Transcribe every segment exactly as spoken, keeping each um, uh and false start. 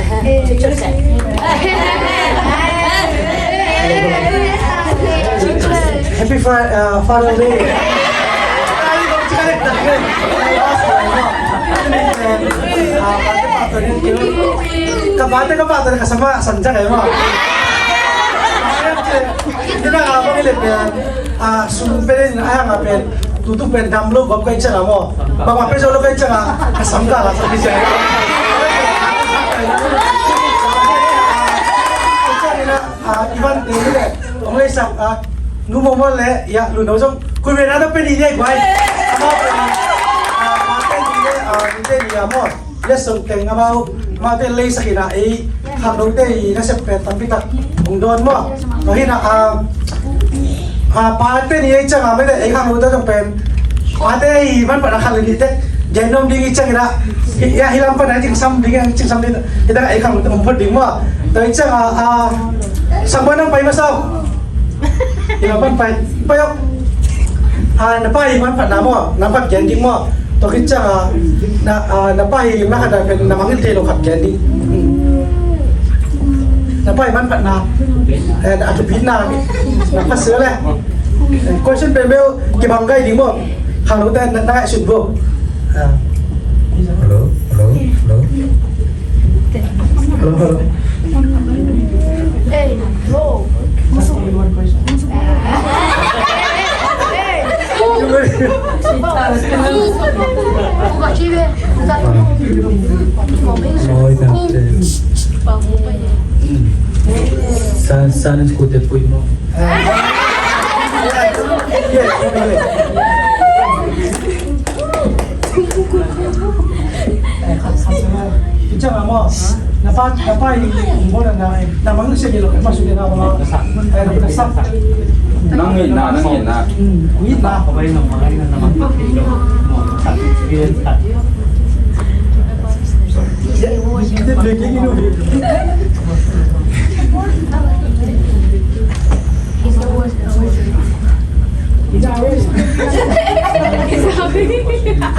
Happy Fa- uh, Father's Day. Ka pate, ka pate, ka sama, san ja kai ma. Ina ka pate le pe. A, sum pen in a hang a pen tutu pen dam lo gop kai ciang a maw. Bangmah pen zo lo kai ciang a, a sam ta la sa pi ciang. A, i van te ni le ong lei sak a, nu mo mo le ya lu no zong kui ve na ta pen i ne guai. Amau pen a, a, a, pen ni le a, ni te ni a maw. Letsong teng amau, amaute leisak in a, ei khangnote i nasep pen tampi tak hong dawn maw. Tua hi in a, a, a, pate ni ei ciang a, amaute ei khangnote zong pen pate i manphatna khat le nih tek gen nuam ding i ciang in a, hi, hi lam pan a cingsam ding, cingsam ding hi tak a ei khangnote hong phot ding maw. Tua i ciang a, a, Sangbuan nang pai masa uh. Hi lam pan pai. Pai uh. A, na pa i manphatna maw, na phat gen ding maw. Tua khit ciang a, na, a, na pa i manphatna pen na mangngilh thei lo khat gen ding. Na pa i manphatna, eh, a thupina, na phat sih le. Question pen bel kibang gai ding maw. Khangnote na, na ngaihsut vo. A. Hello, hello, hello. Hello, hello. Oi, tante. San, san kute pui mo. Icang a maw, na pa, na pa i, i bawl na, na mangngilh sia lo, ma su na ba, eh, na sa. Nang ngei na, nang ngei na. Hmm, ngei na.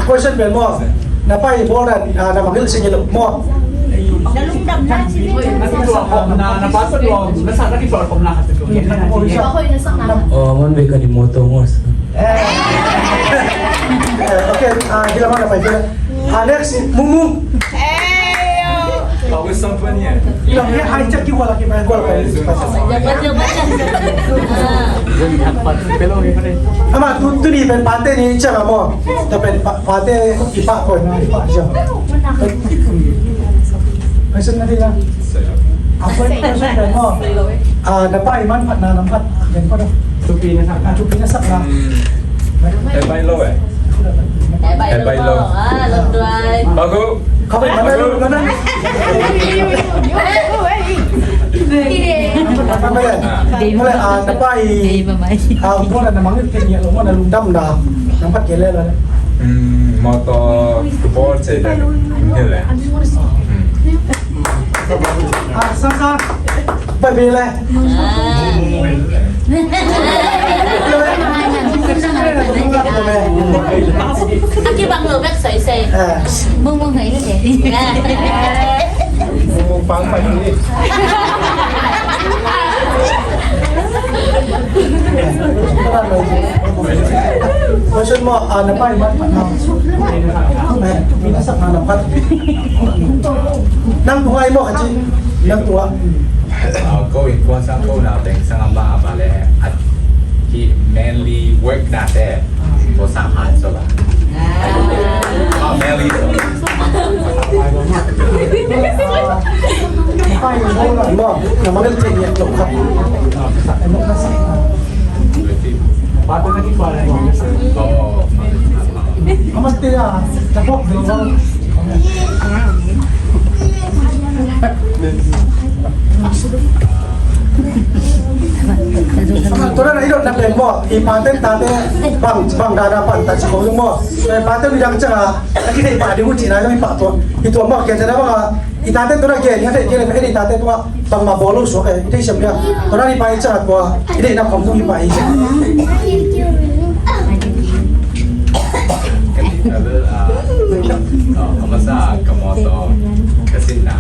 Question pen maw? Na pa i bawl na, ah, na mangngilh sing i lo maw? Na lungdam na si na, na pa sa duam, na sa na ki bawl kom na ka sa duam. Oh, man be ka di motor maw. Eh. Eh, okay, ah, hi lam ah na pai kila. Ah, next, Mung Mung. Bagus sampan ya. Lam ya, hai cak ki wala ki pai, wala pai. Ama tu, tu ni pen pate ni cak amo. Tu pen pa-, pate ipa ko na ipa cak. Question na dia. Apa yang question pen mo? Ah, na pa i manphatna lam khat. Pen ko dah. Thupi na sak. Ah, thupi na sak lah. Hmm. Eh, bai lo eh. Eh, bai lo. Ah, lungduai. Bagus. Kau bai mana lu, mana? Mana ya? Mana, ah, na pa i, ah, ko na mangngilh kei ni lo, mana lungdam na. Nampak kele lah. Hmm, motor tu bol saya dah. Ini lah. Hmm. Ah, sang, sang. Pai bia le. Aki bang lo bek sai sai. Ah. Mung mung hai le. Mung mung pang pai ni. Question mo, ah, na pai mat mat na. Eh, minasak na na pai. Nang buhay mo kasi nang tuwa. Ah, ko in kuan sang ko na teng sang amba aba le at ki mainly work na te ko sang han so ba. Ah, mainly so. Mo, na mangal te ni to ka. Oh. Amat te ya, tapok dulu. Tua na i dot na pen maw, i paten tate bang, bang dana pan ta si ko maw. I paten i dang cang a, a ki thei pa ding uh cihna i pa tua. I tua maw, kian cihna bang a, i tate tua na kian, i tate kian, i tate tua bang ma bol uh suak e, i thei siam dia. Tua na i pa i cang a tua, i thei na khom tung i pa i. Ka masa ka motor ka sin na.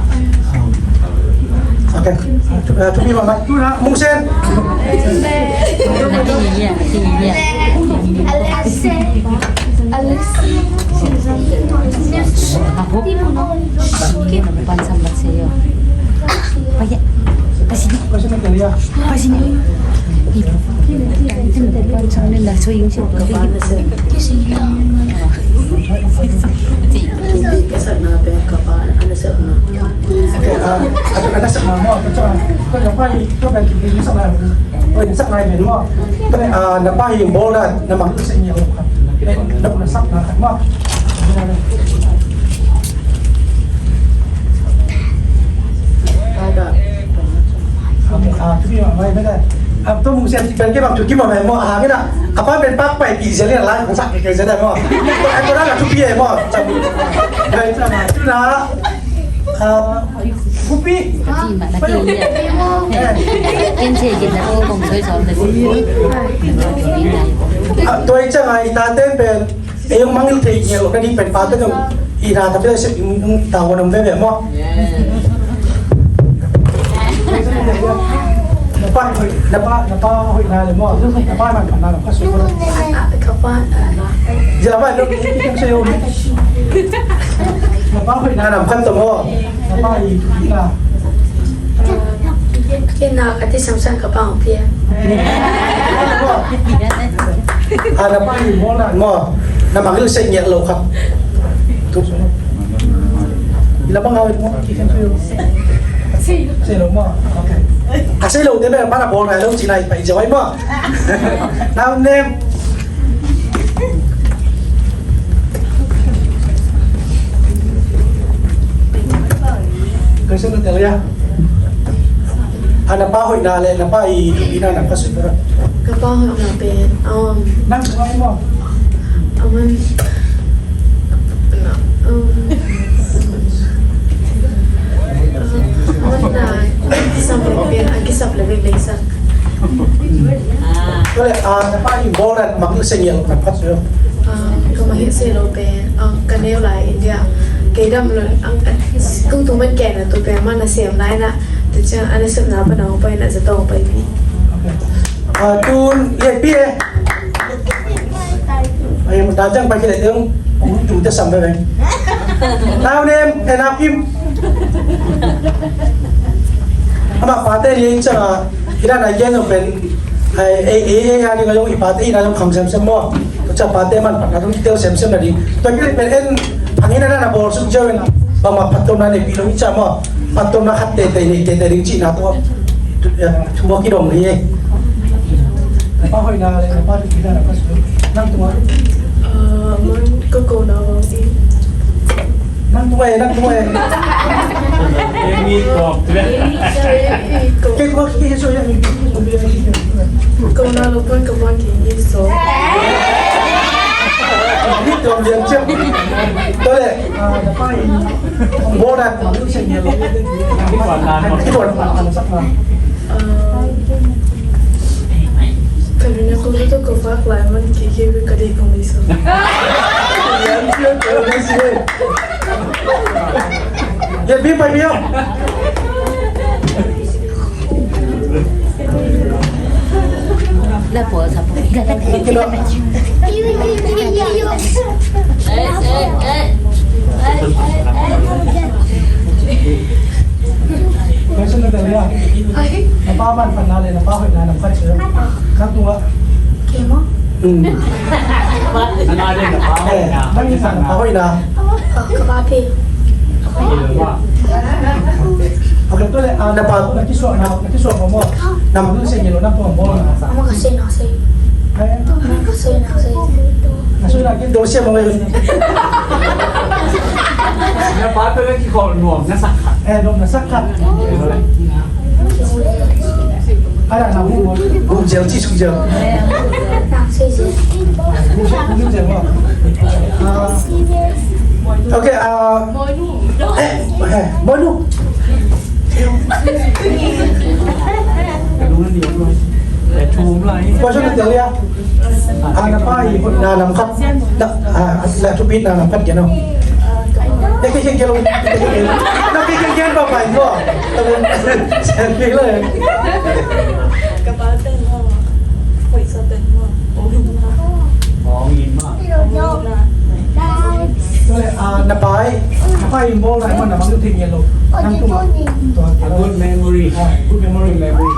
Ah, thupi mahmah. Tu na, Mungsen. Na pa hi bawl na, na mang sing ngiat lo khat. Na, na sakna khat maw. Ah, tu mi ma mai bela. Ah, tu Mungsen bel ke bang tu ki ma mai maw, ah, ngina. Apa ben pak pai pi zel la, sak ke zel maw. Ai ko na tu pi maw. Bai sa na tu na. Ah, kupi. Ah, tu ai chang ai ta ten ben. Ei hong mangngilh thei ngiat loh nading pen pate zong i na ta pia sep in hong tau hong om veve maw. Na pa hoih, na pa, na pa hoihna le maw, na pa manphatna lam khat suk maw. Ka pa, ah, na pa hoihna lam khat tawh maw. Na pa i, i na. Kei na ka ti samsang ka pa hong pia. Ah, na pa i maw na maw. Na mangngilh sek ngiat lo khat. Tu. Ila bang awet maw. Sei lo maw. Okay. A sei lo te me pa na bawl nai lo cina i pai jawai maw. Nau nem. Question na tel ia. A na pa hoihna le na pa i, i na na pa sui. Ka pa hoihna pen, um, nang tua i maw. Aman, na, um, uh, aman na kisam le pen, a kisam le pen leisak. Tua le, ah, na pa i bawl na mangngilh sek ngiat lo na pa sui. Ah, ka mangngilh sek lo pen, ah, ka neu lai India. Kei dam lo, ah, ah, kong tu man kei na tu pen, man na sem lai na. Tu ciang, a na sem na pa na hong pai na, za tawh hong pai pi. Ah, tun, le pi e. Ai, ma ta ciang pai kei le teng, hong tu te sam pai pai. Nau nem, e nau kim. Ama pate ni ciang a, i dan a gen zong pen, ai, ei, ei, ei, a ding a zong i pate i na zong khang semsem maw. Tua ciang pate manphatna zong kitel semsem na ding. Tua kileh pen en, a ngina na na bawl suk ciau in, bangmah phattuamna neihpih lo i ciang maw. Phattuamna khat teitei nei teitei ding cihna tua. Thu a kidong hi. Na pa hoihna le na pa hoihna na pa suk. Nang tua. Ah, man ka kona bang i. Nang tua e, nang tua e. Emi kop tu le. Kei tua ki so ya mi. Kona lo pan ka pan ki i so. Mi tua lian ciam. Tua le. Ah, na pa i. Bona. Ki tua na. Ki tua na. Ah, ka luna ko to ko fak lai man ki ki ka dei kong iso. Ya, bi pai bi ya. La po sa po. Kila. Question na tel ia. Na pa manphatna le na pa hoihna nam khat sia. Nang tua. Kei maw? Hmm. Eh, nang i san na pa hoihna. Ka pa pi. Okay, tua le, ah, na pa na kisuah na, na kisuah maw. Na mangngilh sek ngiat lo na tua bawl na. Ama ka sei na sei. Ka sei na sei. Na sui na kin do sia maw. Na pa tua na kikhol nuam na sak khat. Eh, nuam na sak khat. Ada na hu. Gum jel ci suk jel. Gum jel maw. Ah. Okay, ah. Eh, eh, Monu. Question na tel ia. Ah, na pa i na nam khat. Na, ah, la thupi na nam khat kei no. Na kei kei kei lo. Na kei kei kei ba pai no. Sian ni le. Ka pa ten maw. Hoih sa ten maw. Ong in maw. Ong in maw. Ong in maw. Tua le, ah, na pai, na pai in bawl na, na mangngilh thei ngiat lo. Nang tung a. Tua, a good memory. Ah, good memory. Memory.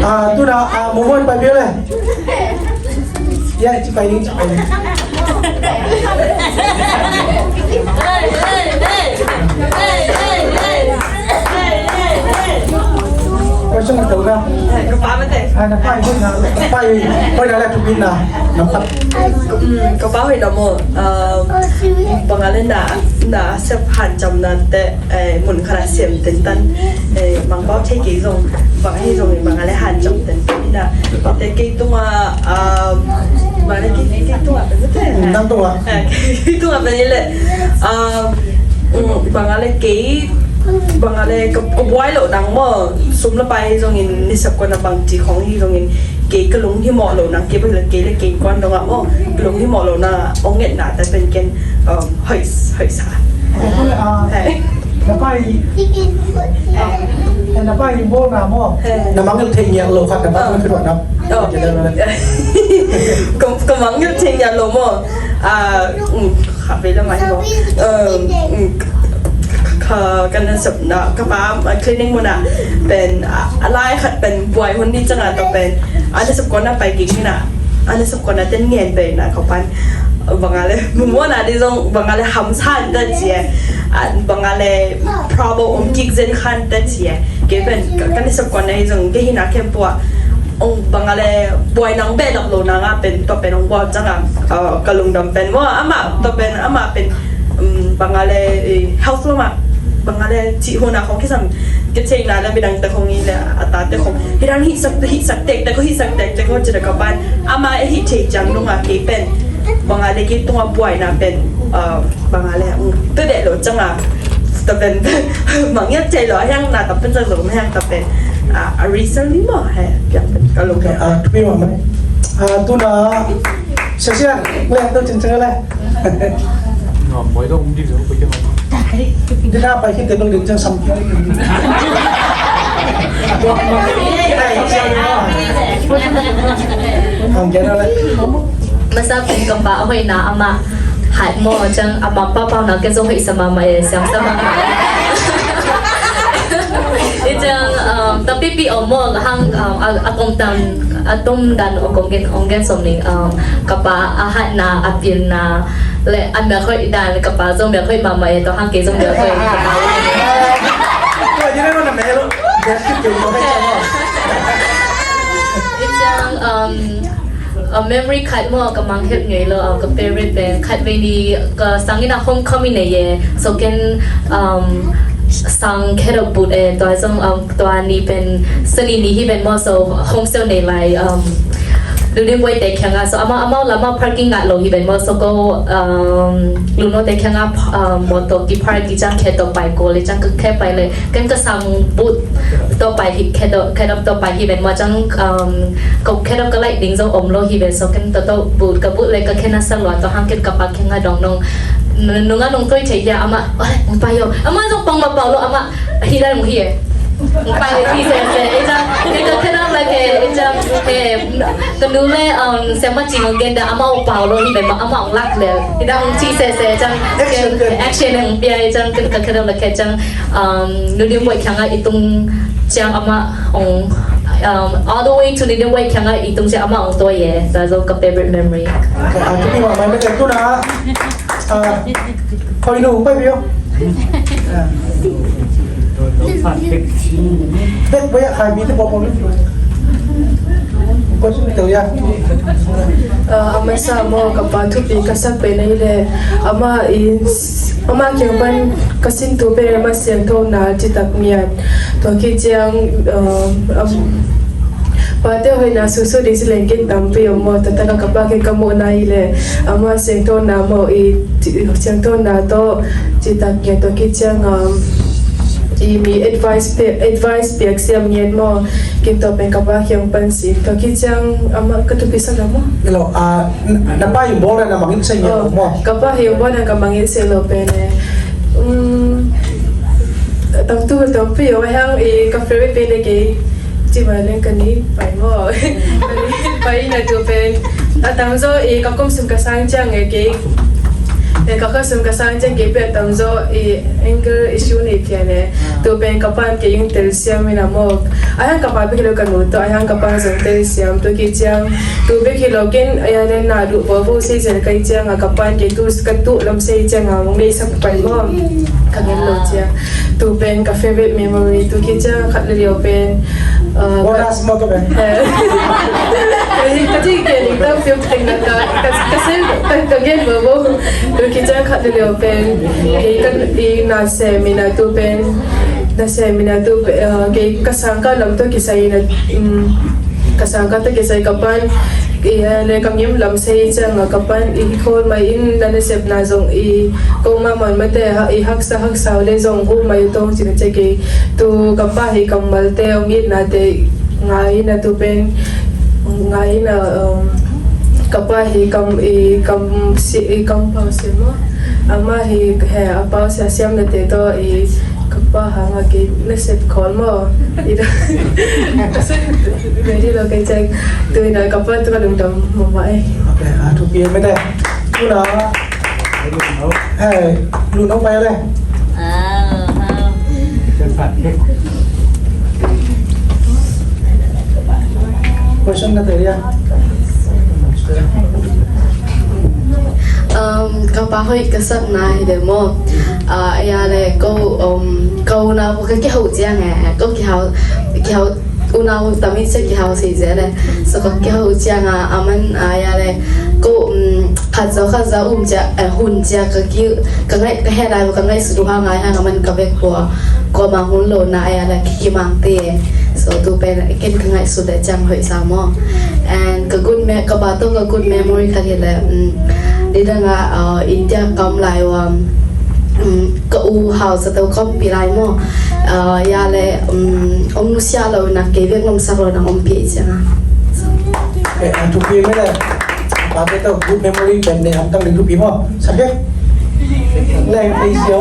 Ah, tu na, ah, mo mo pa bial eh. Ya, ci pai ni, ci pai ni. Kau cuma tahu lah. Kau faham tak? Ah, nampak itu nak, nampak itu. Kau dah lah tu bina. Nampak. Ka pa hoih lam maw, bang a le na, na sep hanciam na te, eh, mun khat a sem tentan, eh, mang pau thei kei zong, bang hi zong bang a le hanciam tentan hi na. Te kei tung a, bang a le kei, kei tung a pen te. Nang tung a. Eh, kei tung a pen hi le, bang a le kei, bang a le ka, ka buai lo nang maw, sum le pai hi zongin, ni sep kua na bang ci khong hi zongin, kei ka lunghimawh lo nang, kei bang le kei le kei kuan dong ah maw, ka lunghimawh lo na, ong ngetna te pen ken, um, hoih, hoih sa. Hei. Na pai, eh, na pai bawlna maw. Hei. Na mangngilh thei ngiat lo khat na pai, oh, na. Oh. Ka, ka mangngilh thei ngiat lo maw. Ah, um, kha vei la mai maw. Um, um, ka, ka nasepna, ka pa, ah, clinic mun ah pen, ah, a lai khat pen buai hun ni ciang a, tua pen, ah, nasep kua na pai kik ni na, ah, nasep kua na ten ngen pen na ka pan, bang a le, mu mu na di zong, bang a le hamsa ta ci e, ah, bang a le problem om kik zen khan ta ci e, kei pen, ka, ka nasep kua na hi zong, kei hi na khempeuh ah, ong bang a le, buai nang behlap lo nang a pen, tua pen ong buai ciang a, ah, ka lungdam pen maw, amah, tua pen, amah pen, um, bang a le, eh, health lo mah, bang a le, cih hun a khong kisam, ka theihna le midang te khong hi le, a ta te khong, hi dang hih sak, hih sak tek te khong, hih sak tek te khong, ci le ka pan, amah eh hih thei ciang nung a kei pen, bang a le kei tung a buaina pen, uh, bang a le, um, pe beh lo ciang a, ta pen, mangngilh thei lo, a hiang na ta pen ciang lo, a hiang ta pen, uh, a recently maw, he, piang pen, ka lo. Okay, uh, thupi mahmah. Uh, tu na, sia sia, le, tu cin cin le. Ngam buai dong, um dik dong, buai dong. Di na pai khit teh dong, ding ciang sam khit. Ang kena le. Masa pen ka pa hoih na amah hat maw, ciang amah pa pau na ken zong hoih sa mahmah e, siang sa mahmah. I ciang, um, tapi pi om maw, hang, um, a, a kong tam A tum dan ong kong gen, ong gen som ning, um, ka pa a hatna, a pilna, le a miak hoih dan, ka pa zong miak hoih mahmah e, tua hang kei zong miak hoih mahmah e. Tua hi na, na mel lo. Tua hi na, na mel lo. I ciang, um, a memory khat maw, ka mangngilh ngei lo, uh, ka favorite pen, khat vei ni, ka sang inn a homecoming nei e, so ken, um, sang khat a but e, tua zong, um, Tua ni pen, sani ni hi pen maw, so home sale nei lai, um, Lulin Boy te kiang a, so amau, amau lam a parking ngah lo hi pen maw, so ko, um, Luno te kiang a, um, motor ki park ki ciang khe to pai ko le ciang ka khe pai le, ken ka sang but to pai hi, khe to, khe to pai hi pen maw ciang, um, ko khe to ka lai ding zong om lo hi pen, so ken to to but ka but le ka khe na sa lua to hang ken ka pa kiang a dong nong, nung a nong toi thei hia ama, oi, ong pai yo, ama zong pang ma pau lo ama, Hi lai mung hi e. Pai le hi se se. I ciang, ke ka khe dam la ke, i ciang, ke, ka nu le, um, siama cing ong gen da ama ong pau lo hi be ma ama ong lak le. I dang ci se se, i ciang, action, action ong pia, i ciang, ke ka khe dam la ke ciang, um, Nu Dim Boih kiang a i tung ciang ama ong, um, all the way to Nu Dim Boih kiang a i tung ciang ama ong tua ye. That's all ka favorite memory. Okay, ah, tu pi ma mai me ke tu na. Ah, koi nu, koi bio. Bek baya khai mi te pawpaw mi. Koi sung tel ya. Ah, a masa maw ka pa thupi ka sak pen ahih leh ama i, ama kiang pan ka sin tu pen ama siangthona citak ngiat. Tua khit ciang, ah, am, pate hoihna susu ding si leng ken tampi om maw, taktak a ka pa kiang ka muhna ahih leh ama siangthona maw i, siangthona tawh citak ngiat. Tua khit ciang, ah, I mi advice pe, advice piak siam ngiat maw. Kin tua pen ka pa kiang pan si. Tua ki ciang amah ka thupi sak lam maw. Hello, ah, n-, na pa in bawl na mangin sa ngiat maw. Ka pa in bawl na ka mangin sa lo pen eh. Um, tam tu tam pi yo hang i ka favorite pen eh kei. Ci mai leng ka ni pai maw. Ka ni pai na tu pen. A tam zo i ka kum sum ka sang ciang eh kei. Eh, ka kum sum ka sang ciang kei pen a tam zo i anger issue nei pian eh. Tu pen ka pan kei in tel siam in a mawk. A hang ka pa bek hi lo ka nu tawh, a hang ka pa zong tel siam tu ki ciang. Tu bek hi lo ken, a ya le na duh bo bo sei zel kai ciang a ka pan kei tu ka tu lam sei ciang a mong nei sak pai maw. Ka gen lo ciang. Tu pen ka favorite memory tu ki ciang khat le lio pen. Uh, Bonus mo tu pen. Eh. Ka ci ke ning tang film teng na ka, ka, ka sel, ka, ka gen bo bo. Tu ki ciang khat le lio pen. Kei ka i na se mi na tu pen. Na se mi na tu pen, uh, kei ka sang ka lam tu ki sai na, um, ka sang ka tu ki sai ka pan. I, uh, le ka ngim lam sai ciang a ka pan. I khol mai in na na sep na zong i ko ma man ma te ha, i haksa haksa le zong hu mai tong cin ce kei. Tu ka pa hi kammal te ong it na te ngai na tu pen ngai na, um, ka pa hi kam, i kam si, i kam pau si mo. Ama hi he a pau sia siam na te to i ka pa hang a ki na sep khol mo. I da. Very lo kai chek. Tu ina ka pa tu ka lungdam mo ma e. Okay, a thupi mete. Tu na. Hey, lu no pa le. Ah, ah. Question na te ya. Um, ka pa hoih ka sak na hi de mo. Ah, ya le ko, um, ko na ko ka kihau ciang eh. Ko kihau, kihau unau tamin se kihau sei zel le. So ka kihau ciang a, aman, ah, ya le ko, um, khat zo khat zo um cia, eh, hun cia ka ki, ka ngai, ka he lai ka ngai su ha ngai ha aman ka bek ko, ko ma hun lo na ya le ki mang te. So tu pen ken ka ngai su de ciang hoih sa mo. And ka good me, ka ba to ka good memory ka hi le, um, ni dang a, uh, India kam lai wa, um, ka u hau sa to kam pi lai mo. Ah, ya le, um, om nusia lo na ke vek ngom sak lo na om pi sia na. Eh, ang thupi me le. Ba ke to good memory pen ne am tang ding thupi mo. Sa ke. Leng pe sio.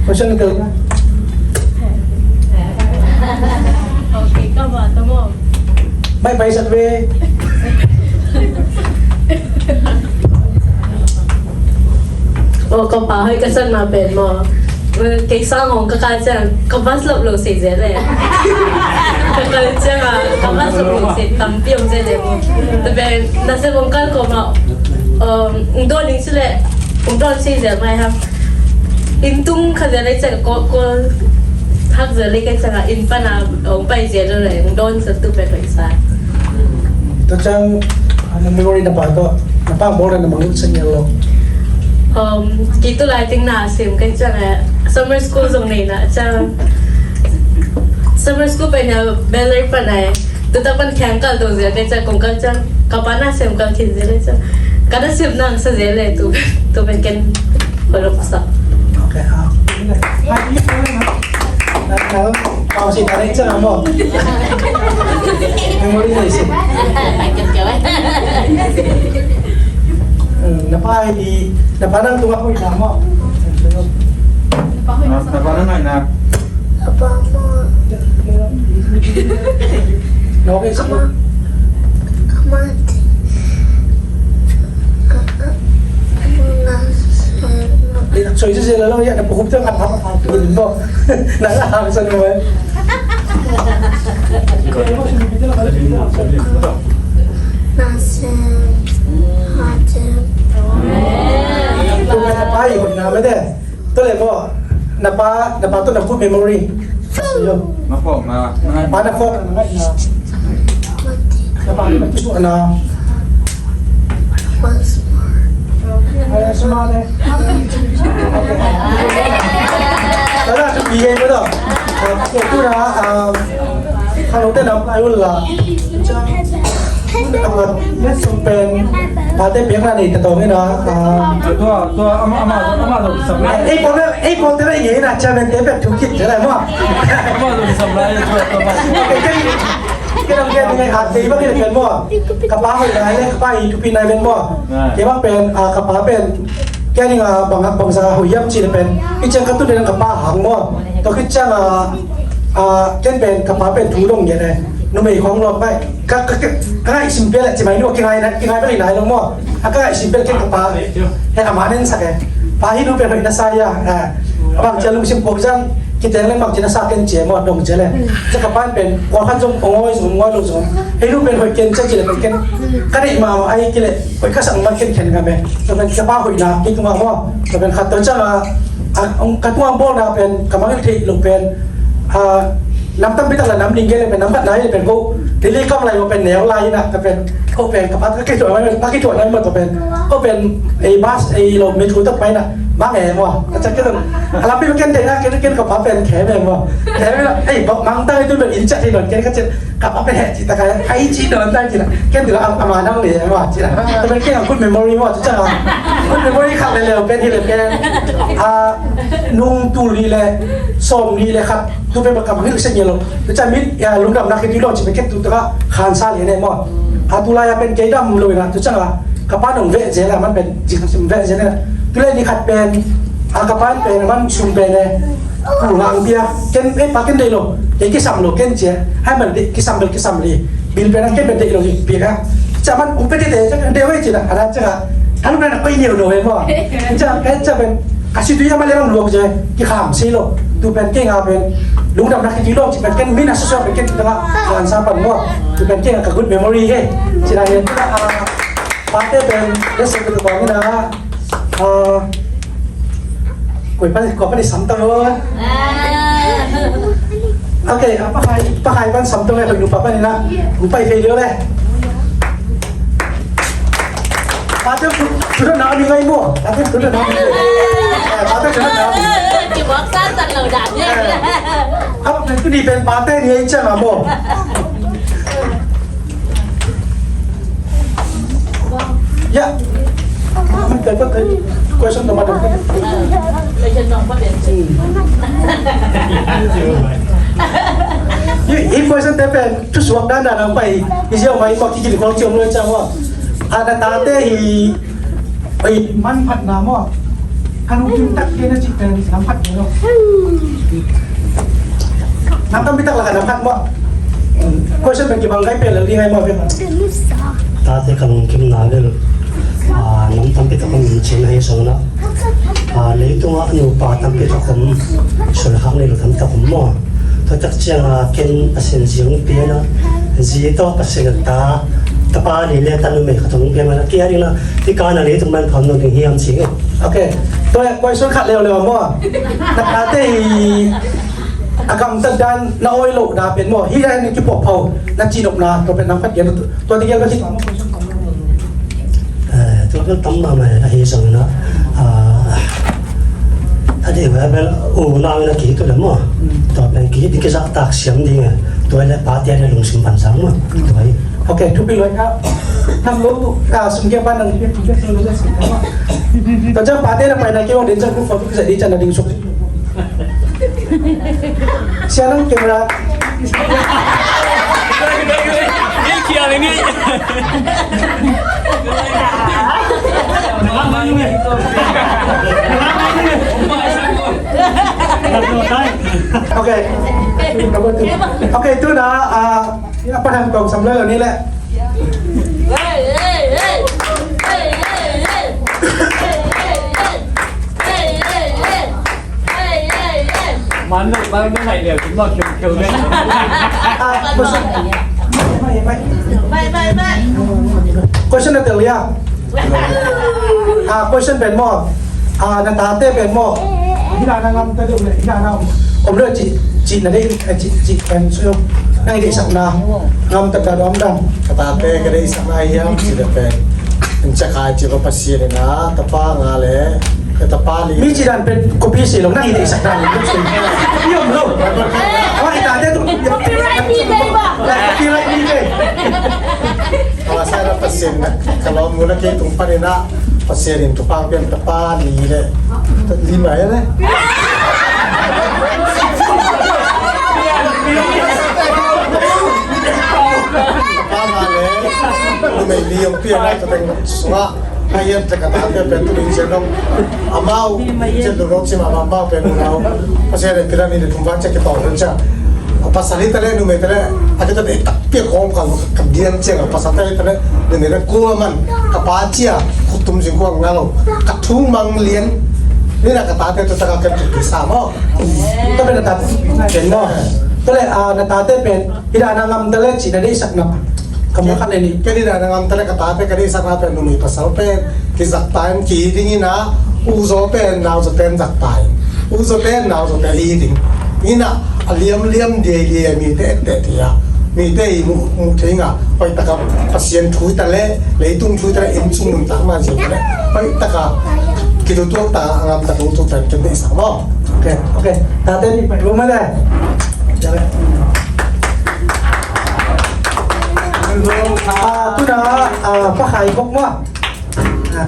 Question na tel na. Okay, ka ba, tamo. Mai pai sak ve. Oh, ka pa hoih ka sak na pen mo. Kei sang hong ka kal ciang ka bas lop lo sei zel le. Ka kal ciang a ka bas lop lo sei tampi om zel le mo. Te pen na se bong kal ko ma, um, ung don ning sile ung don sei zel mai ham. Inn tung kha zel le ciang ko, ko hak zel le kai ciang a inn pan a ung pai zel le ung don sa tu pen pai sa. Tua ciang, ah, na memory na pa tawh, na pa bawl na mangngilh sa ngial lo. Um, kei tu lai teng na sim kai ciang eh, summer school zong nei na ciang. Summer school pen a Bel Air pan ai. Tu tak pan khiang kal dong zel kai ciang, kong kal ciang, ka pa na sim kal khin zel le ciang. Ka na sim nang sa zel le tu, tu pen ken Kolok sa. Okay, ah. Na, na, pau si tarik sa mo. Memory na isi. Hmm, na pa hi, na pa nang tua ko na mo. Na pa nang na. Apa mo? No, okay, sa mo. Ama, ama. Di nak soy sa sila lo ya, na puhup tu kan apa apa tu bo. Na la hang sa naman. Nasem. Hatem. Tu kan apa ikut nama deh. Tu le mo, na pa, na pa tu na good memory. Na form na. Pa na form na. Na pa na tu na. Ay, smart eh. Tara, bigay mo to. Kei tu na, ah, khangnote na pai un la. Ah, ne sum pen, pate piakna nei ta tawng ina, ah. Tua, tua, ama, ama, ama lo sam lai. Ei, ko, ei, ko te na i na, chairman te pen thu kit te na mo. Ama lo sam lai, tua, tua, ama. Kei, kei, kei dang kei ni a te ba kei pen mo. Ka pa hoih lai le, ka pa i thupi nai pen mo. Kei bang pen, ah, ka pa pen. Kei ning a bang, bangza hoih hiam cih le pen. I ciang ka tu den ka pa hang mo. Tua khit ciang a, a, ken pen ka pa pen thu dong ngiat e. Numei khong lawm pai. Ka, ka, ka, ka ngaihsim pial e, ci mai nu, kingai na, kingai bel i nai lo maw. A ka ngaihsim pial ken ka pa. He a ma nen sak e. Pa hi nu pen hoih na sa ia. A, a bang cia lungsim pok zang, kiteng leng bang ci na sa ken cia maw, dong cia le. Cia ka pa pen, kua khan zong, ong oi zong, ong oi lo zong. He nu pen hoih ken cia ci le pen ken. Ka deih ma ma ai ki le. Hoih ka sang man ken khen ngam e. Tua pen ka pa hoihna kei tungah maw. Tua pen khat tua ciang a, a, ka tungah bawlna pen ka mangngilh theih loh pen, a, nam tampi tak la nam ding kei le pen nam khat nai le pen ko. Delhi kam lai maw pen neu lai ina ka pen. Ko pen ka pa ka kithuah nai, ka kithuah nai maw tua pen. Ko pen ei bas ei lo me thu tak pai na. Mang e maw. Ka cak kei tua. A lampi ken te na ken ken ka pa pen khe me maw. Khe me la. Ei, bawk mang ta ei tu pen in cak thei lo ken ka cak. Ka pa pen heh ci ta ka, hai ci don ta ci la. Ken tu la ama nang le ma ci la. Ta pen ken good memory ma tu ca. Good memory khat le le pen hi le pen. A, nung tul nih le sawm nih le khat tu pen ka mangngilh se ngial lo. Tu ca mit, ya, lungdamna khit tu lo ci pen ken tu ta ka khansa le ne ma. A tu la ya pen kei dam lo na tu ca la. Ka pa nong veh zel a man pen jing sim veh zel na. Tu le ni khat pen. A ka pa pen man sum pen ne. Ku ngang pia, ken, eh, pa ken deih lo, ken kisam lo, ken cia, hai man deih, kisam bel kisam li, bil pen a ken bel deih lo, bil ka, ca man, um pe te te, ca deih wei cina, ana ca, anu pen a koi neu lo, eh, mo, ca, eh, ca pen, a si tu ya ma le bang luang cia, kikham si lo, tu pen ke nga pen, lungdam na ki ti lo, ci pen ken min a so so pen ken ta, ngan sa pan mo, tu pen ke nga ka good memory he, cina he, ah, pate pen, ya se tu ko mina, ah, Koi pan, koi pan i sam tang lo. Ok, a pa khai, pa khai pan sam tang le, koi nu pa pan i na, nu pa i khai lo le. Pa te tu, tu na mi ngai mo. Pa te tu na mi. Eh, pa te tu na mi. Ki bok sa tan lo da ne. A pa tu ni pen pa te ni ai cha na mo. Ya. Pakai, pakai. Question number one. Question number one. Hih, hih question te pen, tu suak dan dan ang pai. Isi ang pai, kau kiki di kau cium lu cang wa. Ada tate hi. Oi, man phat na maw. Ka lungkim tak kei na cih pen nam khat kei lo. Nam tampi tak la ka nam khat maw. Question pen kibang kai pen la li ngai maw pen. Tate ka lungkim na bel. Ah, nam tampi tak om in cin ahi song na. Ah, leitung ah nupa tampi tak om. Sulkhak nei lo tampi tak om maw. Tua tak ciang a ken Pasian zi hong pian a, zi tawh Pasian a ta, tapa li le tanu mei khat hong pian a, kia ding na, ti ka na leitung man pham nung ding hiam ci. Ok. Tua question khat leuleu maw. Na tate hi a gamtat dan na oi lo da pen maw. Hi dan ni kipop phau na ci nop na tua pen nam khat kia tua ti kia ka ci. Eh, tua bel tam mahmah ahi zongin ah, ah, a dih bel unau in a kihih uh leh maw. Tua pen kihih ding kizahtak siam ding e. Tua leh pate a lungsim pan sang maw. Tua hi. Ok, thupi lua ka. Tham lo tu ka sum kia pan nang. Tua ciang pate na pai na kei ong ding ciang group photo kizah ding ciang na ding suk. Siang nang camera. Ok. Ok, tu na, ah, ya, padang kong sam lo ni le. Man lo, man lo ngai leh, kuma kiu kiu leh. Ah, question. Question na tel ya. Ah, question pen maw. Ah, na tate pen maw. Hih na na ngam ta deuh leh, hih na na om. Om leh ci, ci na dei, eh, ci, ci pen su. Na dei sak na. Ngam ta ka dom dam. Ka tate ka dei sak na hiam ci leh pen. An ca kai ci ko Pasian in a, tapa nga leh. Ka tapa li. Mi ci dan pen kopi si lo, nang i deihsak dan lo. Kopi om lo. Aw, i tate tu. Copyright mi dei ba? Copyright mi dei. Aw, sa na Pasian na. Ka lawm mu na kei tung pan in a. Pasian in tu pang pian tapa li le. Li mai le. Tapa ma le. Numei li om pian a ka teng sunga. Ahi a, tua ka tate pen tu ding ciang dong. Amau ciang dong, dong ci ma, amau pen unau. Pasian in pila ni de tum van ciang kitawng dong ciang. A pasal hi ta leh, numei ta leh, a kita de takpi a kawm ka, ka diam ciang, a pasal ta leh ta leh, numei ta leh kua man, ka pa cia, khutum sing kua ngalo, ka thung mang lian. Ni na ka tate tu ta ka ken tu kisa mo. Ta pen ta ken mo. Ta leh, a, na tate pen, hi da na ngam ta leh, ci na deihsak na. Ka mawk khat le nih. Ken hi da na ngam ta leh ka tate ka deihsakna pen numei pasal pen kizakta in ki ding in a, uzaw pen nauzaw ten zakta in, uzaw ten nauzaw ten hi ding in a, a liamliam diailiai mite etteh thei a, mite i muh, muh thei in a, hoihtaka Pasian thu hi ta leh, leitung thu hi ta leh, innsung nuntakna zia hi ta leh, hoihtaka kitutuakta a ngamta dong tu pen ken deihsak maw. Ok, ok. Tate ni pai lo ma le. Ah, tuna, ah, Pa Khai Bok maw. Ah.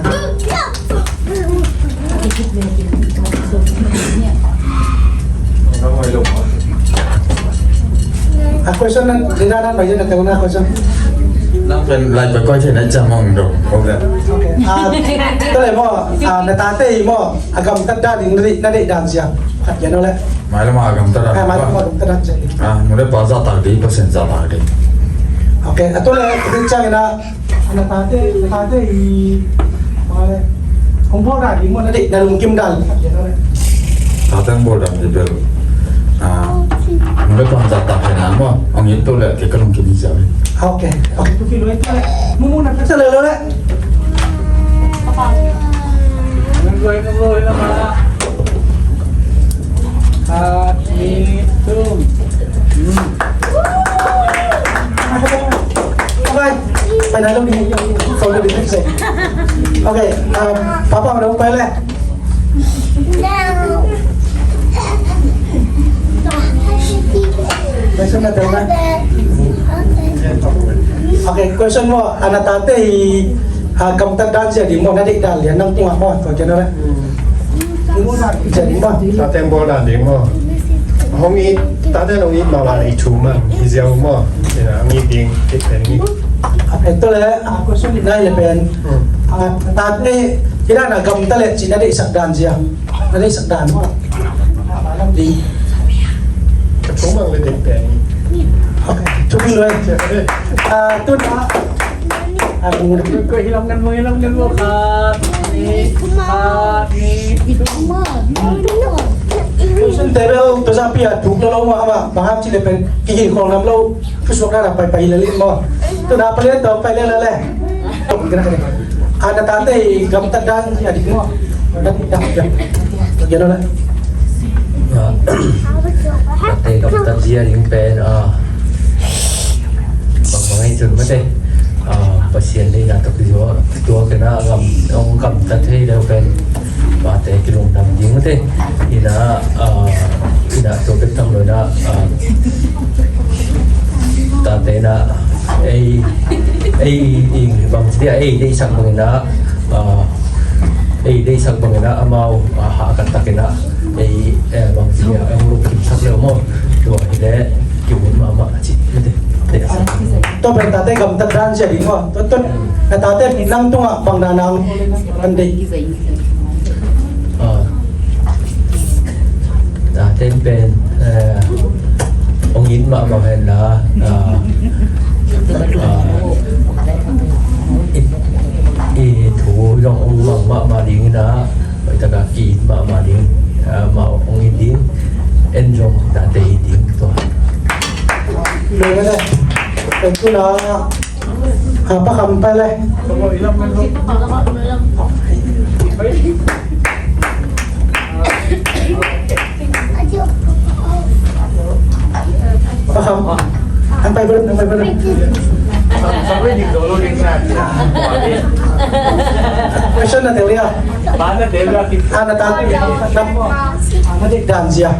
Ah, question na, di na na, na question. Nang pen lai pa koi thei na cam hong dong. Problem. Ah, tua leh maw, ah, na tate hi maw, a gamtat dan ding na deih, na deih dan zia. Khat gen o leh. Mailam a gamtat dan. Ah, mailam a gamtat dan zia. Ah, nu le pa zahtak ding, Pasian zahtak ding. Ok, a tua leh, tua ciangin a, na tate, na tate hi, bang leh, hong bawl dan ding maw, na deih, na lungkim dan. Tate hong bawl dan ding bel. Ah, nu le pa zahtak ding maw, hong it tua leh, kei ka lungkim hi zia. Ah, ok, ok. Mumu na ka sa leh lo leh. Khat, nih, thum. Hmm. Bye. Bye na lo ni. Kau lo di. Ok, ah, papa udah bye leh. Question na tengah. Ok, question maw, a na tate hi, ah, gamtat dan zia ding maw, na deih dan lian nang tungah maw, tua ciang na leh. Tate hong bawl dan ding maw. Hong it, tate hong it mahmah leh i thu mah, i ziau maw. Ina, hong it ding, it pen ni. A pen tua leh, a question nai leh pen. Hmm. A, tate, hi dan a gamta leh, ci na deihsak dan zia. Na deihsak dan maw. Ding. Ka thu mang leh ding pen ni. Ok, thu mang leh. Ah, tun a. Koi hi lam ngan mo, hi lam ngan mo, khat, nih, khat, nih. Question te bel, tua zah pi a thuk lo lo mah, mah, bang hang ci leh pen, kihin khong lam lo, thusuak na pai pai lel in maw. Tua na palian tua pai lel lel leh. A na tate gamtat dan a dik maw. Gamtat dan. Tua leh. Ah, tate gamtat zia ding pen, ah, bang bang hi tun mate. Ah, Pasian deihna tawh kizua, tua ken a gam, hong gamtat thei leh pen, pate kilungdam ding mate. Ina, ah, ina tua bek tham lo ina, ah, tate ina, ei, ei, i bang ci dia, ei deihsak bang ina, ah, ei deihsak bang ina, amau, ah, hahkat tak ina, ei, eh, bang ci dia, eh, hong lungkim sak leh maw. Tua hi leh, kimu mahmah a ci, mate. Tua pen tate gamtat dan zia ding maw. Tua, tua, na tate nang tungah bang dan a hong deih. Ah. Tate pen, eh, hong it mahmah hen la, ah, ah, i, i thu zong hong mang mahmah ding ina, hoihtaka ki-it mahmah ding, ah, mah hong it ding, en zong tate it ding tua. Lo mate. Tua tuna, ah, Pa Kham pai leh. Pa Kham. An pai bel, an pai bel. Question na tel ia. Ba na tel ia. Ah, na tel ia. Na, ah, na deih dan zia.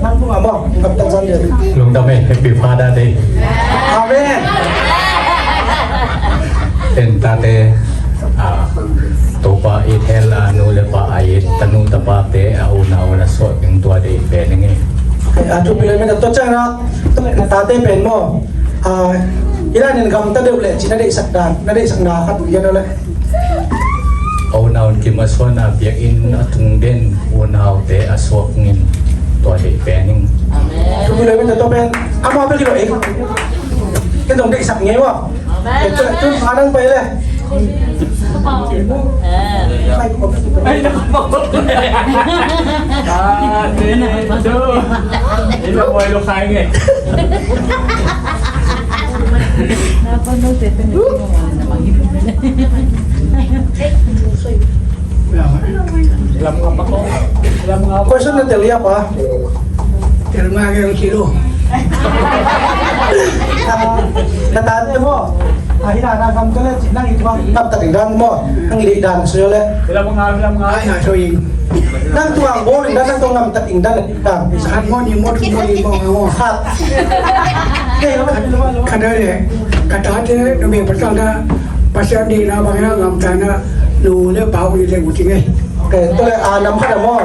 Nang bung a maw, gamtat zan dia. Lungdam ei, Happy Father Day. Amen. En tate, ah, Topa it hen la, nu le pa a it, tanu tapate a unau na suah keng tua deih pen ing ei. Ah, thupi lua, men tua ciang na, tua na tate pen maw. Ah, i dan in gamta deuh leh ci na deihsak dan, na deihsakna khat uh hian aw leh. A unau in kim a suahna biakinn a tung den unaute a suak ngin tua deih pen ing. Amen. Thupi lua, men tua pen amau bek hi lo ing. Ken dong deihsak ngei ua. Amen. Ken tua tun pa nang pai leh. Question na tel ia pa. Tel mah kei hong ci lo. Na tate maw. Ah, hi na, na gamta leh ci nang i tuang gamta ding dan maw. Nang i deih dan sui leh. Ai, na sui ing. Nang tuang bawl in dan, nang tuang gamta ding dan. Khat maw, nih maw, thum maw, li maw, nga maw. Khat. Khat leh, ka tate numei pasal na, Pasian deihna bang na gamta na, nu le pa uh deih uh ci ngei. Ok, tua leh, ah, nam khat a maw.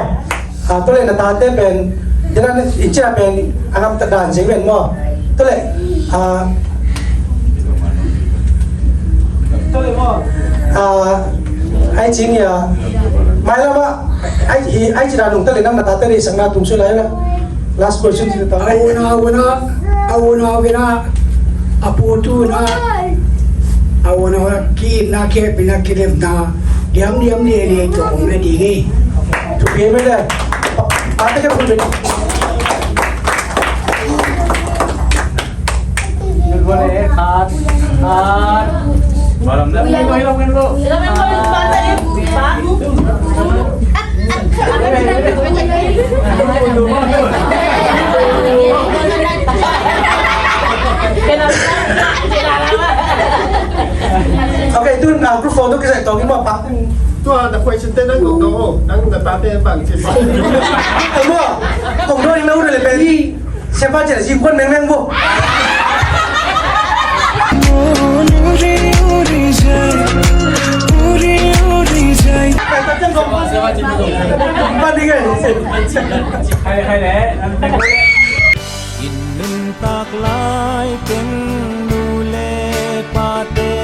Ah, tua leh na tate pen, tua leh i cia pen a gamta dan zia pen maw. Tua leh, ah, tua leh maw. Ah, ai ci ngia. Mailam ah, ai, hi, ai ci dan nungta leh nang na tate deihsakna tung sui lai la. Last question ci ta. A unau, a unau, a unau, a unau, a pu tu na. A unau na ki na ke pi na ki dem na. Diam, diam, diam, diam, diam, diam, diam. Thupi mah leh. Pa, pa te ke pun. Khat, khat. Ok, tu na group photo kisai tawh ki maw pa. Tua na question te nang kong dong o, nang na tate bang ci pa. Ai maw, kong dong ing na u na le pe. Siapa cina si kuan meng meng bo. Hai, hai le. Inn nuntak lai teng nu le pate,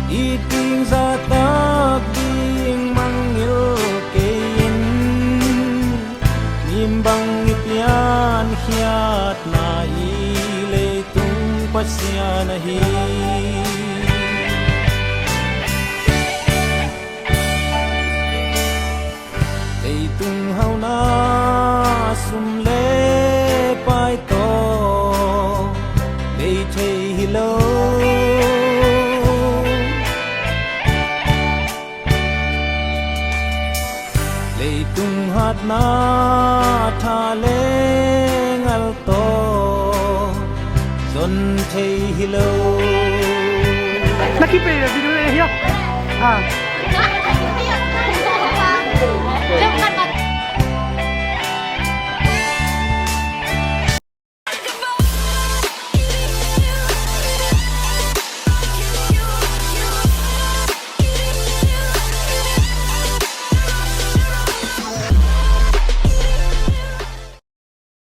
i ding zahtak ding mangngilh kei in. Nim bang i piankhiatna i leitung Pasian ahi. Leitung hauna sum le pai tawh lei thei hi lo. Leitung hatna tha le ngal tawh zon thei hi lo. Na kipe video le hia. Ah.